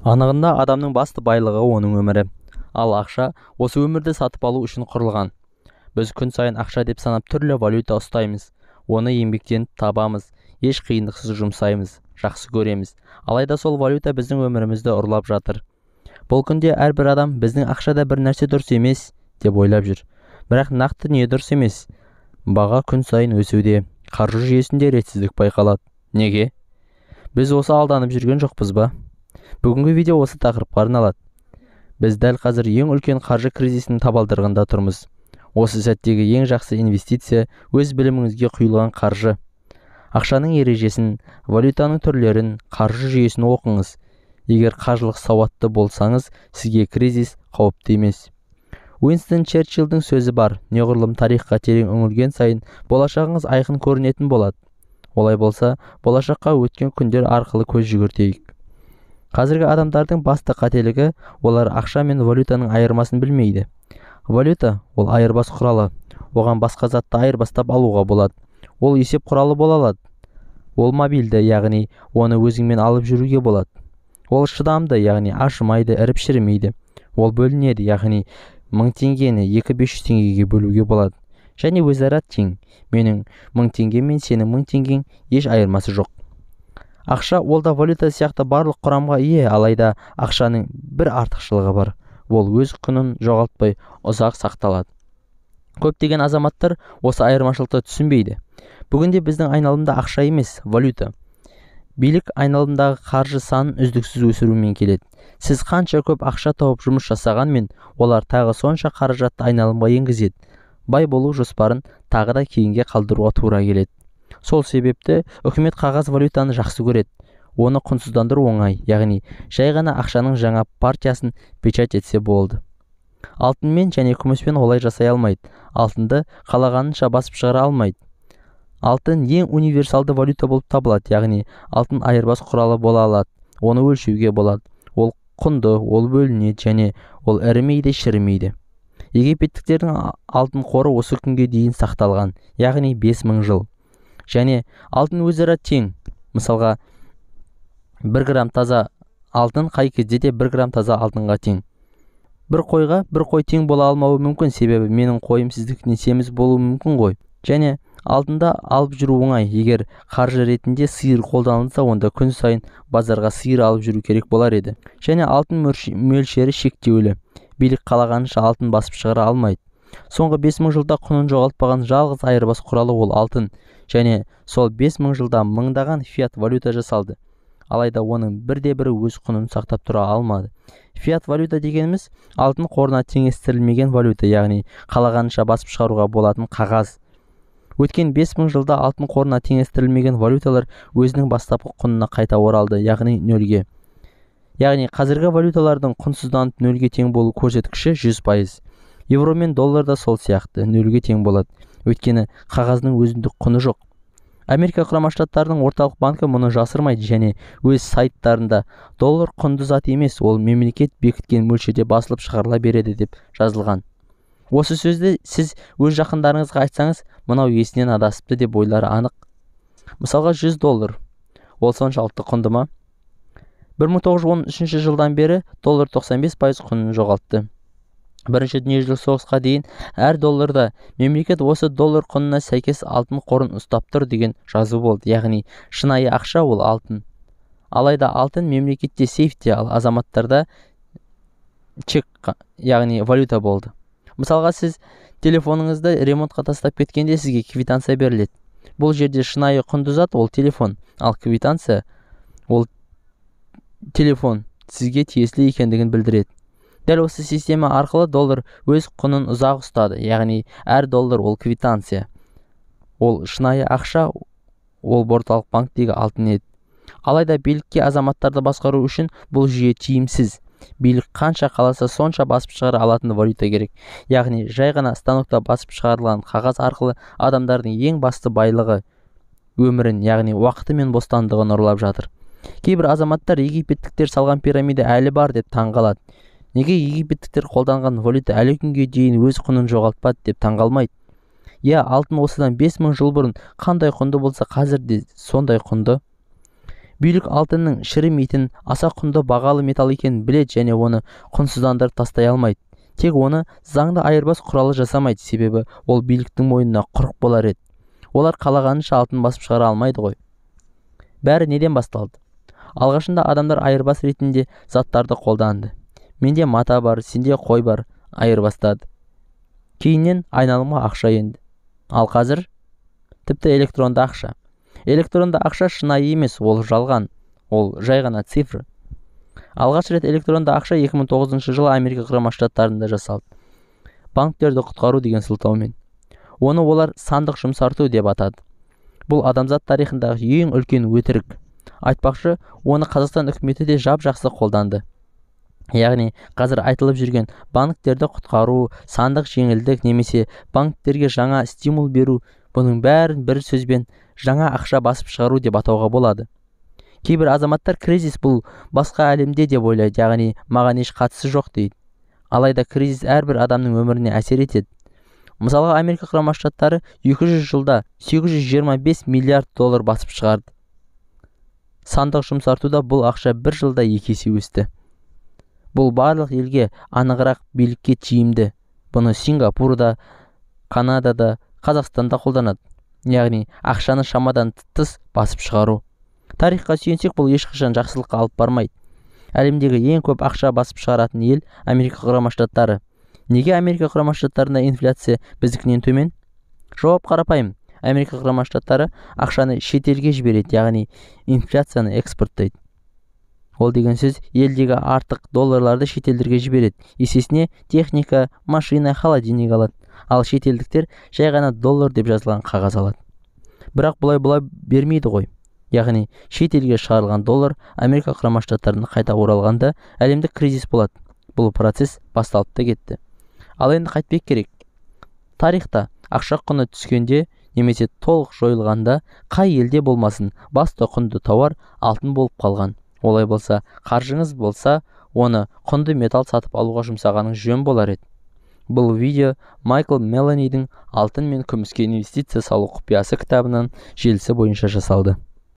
Анығында адамның басты байлығы оның өмірі. Ал ақша осы өмірді сатып алу үшін құрылған. Біз күн сайын ақша деп санап түрлі валюта ұстаймыз. Оны еңбектеніп табамыз, еш қиындықсыз жұмсаймыз, жақсы көреміз. Алайда сол валюта біздің өмірімізді ұрлап жатыр. Бұл күнде әрбір адам біздің ақшада бір нәрсе дұрыс емес деп ойлап жүр. Бірақ нақты не дұрыс емес? Баға күн сайын өсуде, қаржы жүйесінде ретсіздік байқалады. Неге? Біз осы алданып жүрген жоқпыз ба? Бүгінгі видео осы тақырыпқа арналады. Біз дәл қазір ең үлкен қаржы кризисінің табалдырығында тұрмыз. Осы сәттегі ең жақсы инвестиция өз біліміңізге құйылған қаржы. Ақшаның ережесін, валютаның түрлерін, қаржы жүйесін оқыңыз. Егер қаржылық сауатты болсаңыз, сізге кризис қауіпті емес. Уинстон Черчиллдің сөзі бар: неғұрлым тарихқа терең үңілген сайын болашағыңыз айқын көрінетін болады. Олай болса, болашаққа өткен күндер арқылы көз жүгіртейік. Қазіргі адамдардың басты қателігі, олар ақша мен валютаның айырмасын білмейді. Валюта – ол айырбас құралы. Оған басқа затты айырбастап алуға болады. Ол есеп құралы бола алады. Ол мобильді, яғни оны өзіңмен алып жүруге болады. Ол шыдамды, яғни ашымайды, іріп шірімейді. Ол бөлінеді, яғни 1000 теңгені 2500 теңгеге бөлуге болады. Және өзара тең. Менің 1000 теңгем мен сенің 1000 теңгең еш айырмасы жоқ. Ақша ол да валюта сияқты барлық құрамға ие, алайда ақшаның бір артықшылығы бар. Ол өз құнын жоғалтпай ұзақ сақталады. Көптеген азаматтар осы айырмашылықты түсінбейді. Бүгінде біздің айналымда ақша емес, валюта. Билік айналымдағы қаржы санын үздіксіз өсірумен келеді. Сіз қанша көп ақша тауып жұмыс жасағанмен, олар тағы сонша қаражатты айналымға енгізеді. Бай болу жоспарын тағы да кейінге қалдыруға тура келеді. Сол себепті үкімет қағаз валютаны жақсы көреді. Оны құнсыздандыру оңай, яғни жай ғана ақшаның жаңа партиясын печать етсе болды. Алтынмен және күміспен олай жасай алмайды. Алтынды қалағанынша басып шығара алмайды. Алтын ең универсалды валюта болып табылады, яғни алтын айырбас құралы бола алады. Оны өлшеуге болады. Ол құнды, ол бөлінеді және ол ірімейді, шірімейді. Египеттіктердің алтын қоры осы күнге дейін сақталған, яғни 5000 жыл. Және алтын өзара тең. Мысалға, 1 грамм таза алтын қай кезде де 1 грамм таза алтынға тең. Бір қойға бір қой тең бола алмауы мүмкін, себебі менің қойым сіздікінен семіз болуы мүмкін ғой. Және алтында алып жүру оңай. Егер қаржы ретінде сиыр қолданылса, онда күн сайын базарға сиыр алып жүру керек болар еді. Және алтын мөлшері шектеулі. Билік қалағанынша алтын басып шығара алмайды. Соңғы 5000 жылда құнын жоғалтпаған жалғыз айырбас құралы ол алтын. Және сол 5000 жылда мыңдаған фиат валюта жасалды. Алайда оның бірде-бірі өз құнын сақтап тұра алмады. Фиат валюта дегеніміз алтын қорына теңестірілмеген валюта, яғни қалағанынша басып шығаруға болатын қағаз. Өткен 5000 жылда алтын қорына теңестірілмеген валюталар өзінің бастапқы құнына қайта оралды, яғни нөлге. Яғни қазіргі валюталардың құнсызданып нөлге тең болу көрсеткіші 100%. Евро мен доллар да сол сияқты нөлге тең болады. Өйткені қағаздың өзіндік құны жоқ. Америка Құрама Штаттарының орталық банкі мұны жасырмайды және өз сайттарында доллар құнды зат емес, ол мемлекет бекіткен мөлшерде басылып шығарыла береді деп жазылған. Осы сөзді сіз өз жақындарыңызға айтсаңыз, мынау есінен адасыпты деп ойлары анық. Мысалға 100 доллар. Ол соншалықты құнды ма? 1913 жылдан бері доллар 95% құнын жоғалтты. Бірінші дүниежүзілік соғысқа дейін әр долларда мемлекет осы доллар құнына сәйкес алтын қорын ұстап тұр деген жазу болды. Яғни шынайы ақша ол алтын. Алайда алтын мемлекетте сейфте, ал азаматтарда чек, яғни валюта болды. Мысалға, сіз телефоныңызды ремонтқа тастап кеткенде сізге квитанция беріледі. Бұл жерде шынайы құнды зат ол телефон, ал квитанция ол телефон сізге тиесілі екендігін білдіреді. Дәл осы система арқылы доллар өз құнын ұзақ ұстады, яғни әр доллар ол квитанция. Ол шынайы ақша, ол орталық банктегі алтын еді. Алайда билікке азаматтарды басқару үшін бұл жүйе тиімсіз. Билік қанша қаласа сонша басып шығара алатын валюта керек. Яғни жай ғана станокта басып шығарылған қағаз арқылы адамдардың ең басты байлығы өмірін, яғни уақыты мен бостандығын ұрлап жатыр. Кейбір азаматтар египеттіктер салған пирамида әлі бар деп таңғалады. Неге египеттіктер қолданған валюта әлі күнге дейін өз құнын жоғалтпады деп таңғалмайды? Иә, алтын осыдан 5000 жыл бұрын қандай құнды болса, қазір де сондай құнды. Билік алтынның шірімейтін, аса құнды бағалы металл екенін біледі және оны құнсыздандырып тастай алмайды. Тек оны заңды айырбас құралы жасамайды, себебі ол биліктің мойнына құрық болар еді. Олар қалағанынша алтын басып шығара алмайды ғой. Бәрі неден басталды? Алғашында адамдар айырбас ретінде заттарды қолданды. Менде мата бар, сенде қой бар, айырбастады. Кейіннен айналымға ақша енді. Ал қазір тіпті электронды ақша. Электронды ақша шынайы емес, ол жалған, ол жай ғана цифр. Алғаш рет электронды ақша 2009 жылы Америка Құрама Штаттарында жасалды. Банктерді құтқару деген сылтаумен. Оны олар сандық жұмсарту деп атады. Бұл адамзат тарихындағы ең үлкен өтірік. Айтпақшы, оны Қазақстан үкіметі де жап-жақсы қолданды. Яғни, қазір айтылып жүрген банктерді құтқару, сандық жеңілдік немесе банктерге жаңа стимул беру, бұның бәрін бір сөзбен жаңа ақша басып шығару деп атауға болады. Кейбір азаматтар кризис бұл басқа әлемде деп ойлайды, яғни маған еш қатысы жоқ дейді. Алайда кризис әрбір адамның өміріне әсер етеді. Мысалға, Америка Құрама Штаттары 200 жылда 825 миллиард доллар басып шығарды. Сандық жұмсартуда бұл ақша бір жылда 2 есе өсті. Бұл барлық елге, анығырақ билікке тиімді. Бұны Сингапурда, Канадада, Қазақстанда қолданады. Яғни ақшаны шамадан тыс басып шығару. Тарихқа сүйенсек, бұл ешқашан жақсылыққа алып бармайды. Әлемдегі ең көп ақша басып шығаратын ел Америка Құрама Штаттары. Неге Америка Құрама Штаттарында инфляция біздікінен төмен? Жауап қарапайым. Америка Құрама Штаттары ақшаны шетелге жібереді, яғни инфляцияны экспорттайды. Ол деген сөз елдегі артық долларларды шетелдерге жібереді. Есесіне техника, машина, холодильник алады. Ал шетелдіктер жай ғана доллар деп жазылған қағаз алады. Бірақ бұлай бермейді ғой. Яғни шетелге шығарылған доллар Америка Құрама Штаттарына қайта оралғанда әлемдік кризис болады. Бұл процесс басталып та кетті. Ал енді қайтпек керек. Тарихта ақша құны түскенде немесе толық жойылғанда қай елде болмасын басты құнды тауар алтын болып қалған. Олай болса, қаржыңыз болса, оны құнды металл сатып алуға жұмсағаныңыз жөн болар еді. Бұл видео Майкл Меланидің «Алтын мен күміске инвестиция салу құпиясы» кітабынан желісі бойынша жасалды.